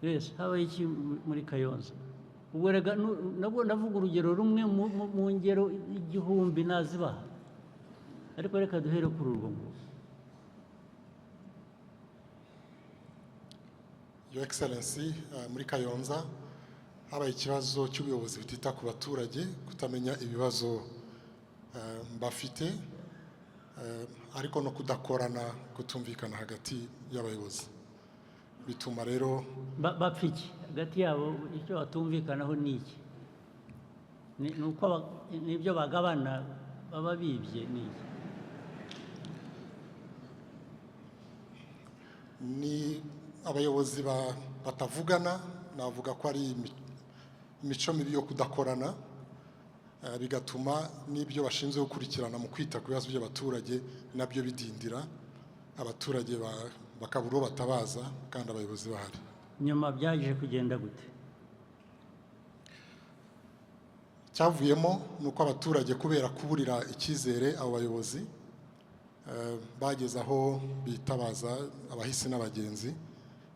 Yes, habaye iki muri Kayonza? Ubwo rega nabwo ndavuga urugero rumwe mu ngero 1000 nazibaha, ariko reka duhere kuri urwo ngurwo. Your Excellency, muri Kayonza habaye ikibazo cy'ubuyobozi butita ku baturage, kutamenya ibibazo bafite, ariko no kudakorana, kutumvikana hagati y'abayobozi, bituma rero Bapfa iki hagati yabo? Icyo batumvikanaho ni iki? Ni uko n'ibyo bagabana baba bibye, ni iki? Ni abayobozi batavugana. Navuga ko ari imico mibi yo kudakorana, bigatuma n'ibyo bashinzwe gukurikirana mu kwita ku bibazo by'abaturage nabyo bidindira, abaturage bakabura uwo batabaza kandi abayobozi bahari. Nyuma byaje kugenda gute? Cyavuyemo ni uko abaturage, kubera kuburira icyizere abo bayobozi, bageze aho bitabaza abahisi n'abagenzi,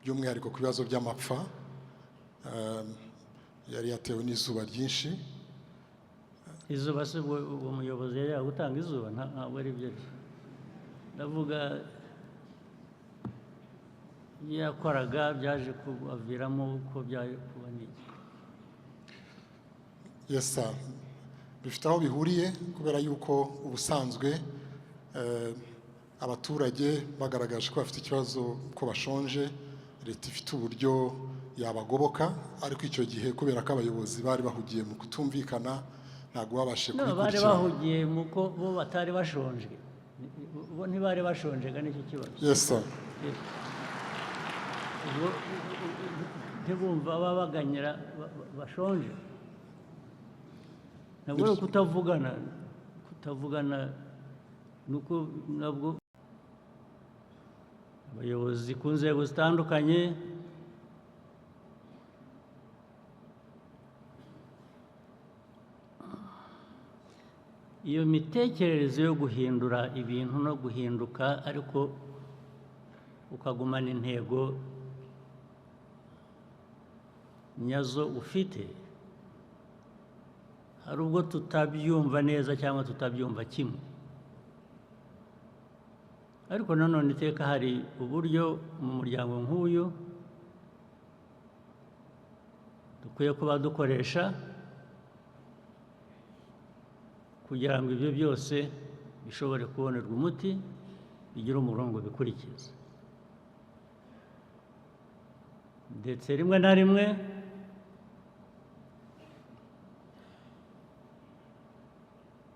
by'umwihariko ku bibazo by'amapfa yari yatewe n'izuba ryinshi. Izuba se, ubwo uwo muyobozi yari gutanga izuba? Ntabwo ari byo. Ndavuga ibyo yakoraga byaje kubaviramo uko byaje kuba n'iki? Yes sir. Bifite aho bihuriye, kubera yuko ubusanzwe abaturage bagaragaje ko bafite ikibazo, ko bashonje, leta ifite uburyo yabagoboka, ariko icyo gihe kubera ko abayobozi bari bahugiye mu kutumvikana, ntabwo babashije No, bari kubikurikirana. bahugiye mu ko bo batari bashonje. Bo ntibari bashonjega, nicyo kibazo. Yes sir. Yes. Ubwo ntibumva babaganyira bashonje. Ntabwo ari ukutavugana. Kutavugana ni uko nabwo abayobozi ku nzego zitandukanye iyo mitekerereze yo guhindura ibintu no guhinduka, ariko ukagumana intego nyazo ufite, hari ubwo tutabyumva neza cyangwa tutabyumva kimwe, ariko nanone iteka hari uburyo mu muryango nk'uyu dukwiye kuba dukoresha kugira ngo ibyo byose bishobore kubonerwa umuti, bigire umurongo bikurikiza. Ndetse rimwe na rimwe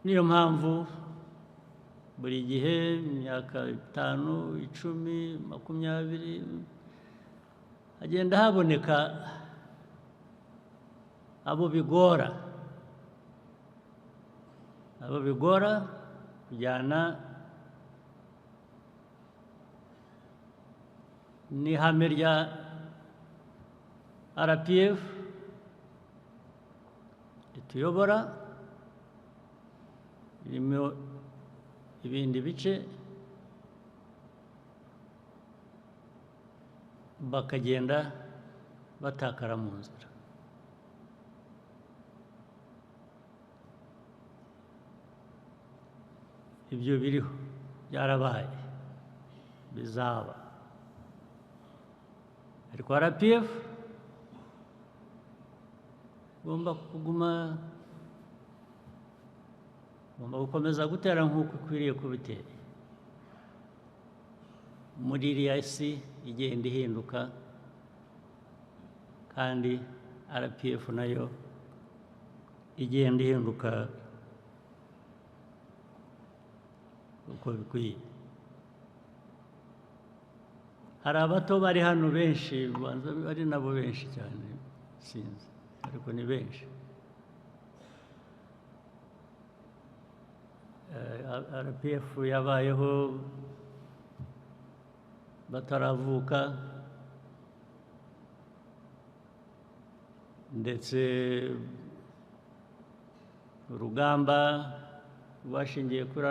niyo mpamvu buri gihe, imyaka 5, 10, 20, hagenda haboneka abo bigora kujyana n'ihame rya RPF rituyobora, ririmo ibindi bice, bakagenda batakara mu nzira. Ibyo biriho, byarabaye, bizaba, ariko RPF igomba kuguma, igomba gukomeza gutera nk'uko ikwiriye kubitera muri iriya si igenda ihinduka, kandi RPF nayo igenda ihinduka uko bikwiye. Hari abato bari hano benshi, banza ari nabo benshi cyane, sinzi, ariko ni benshi. RPF yabayeho bataravuka, ndetse urugamba rwashingiye kuri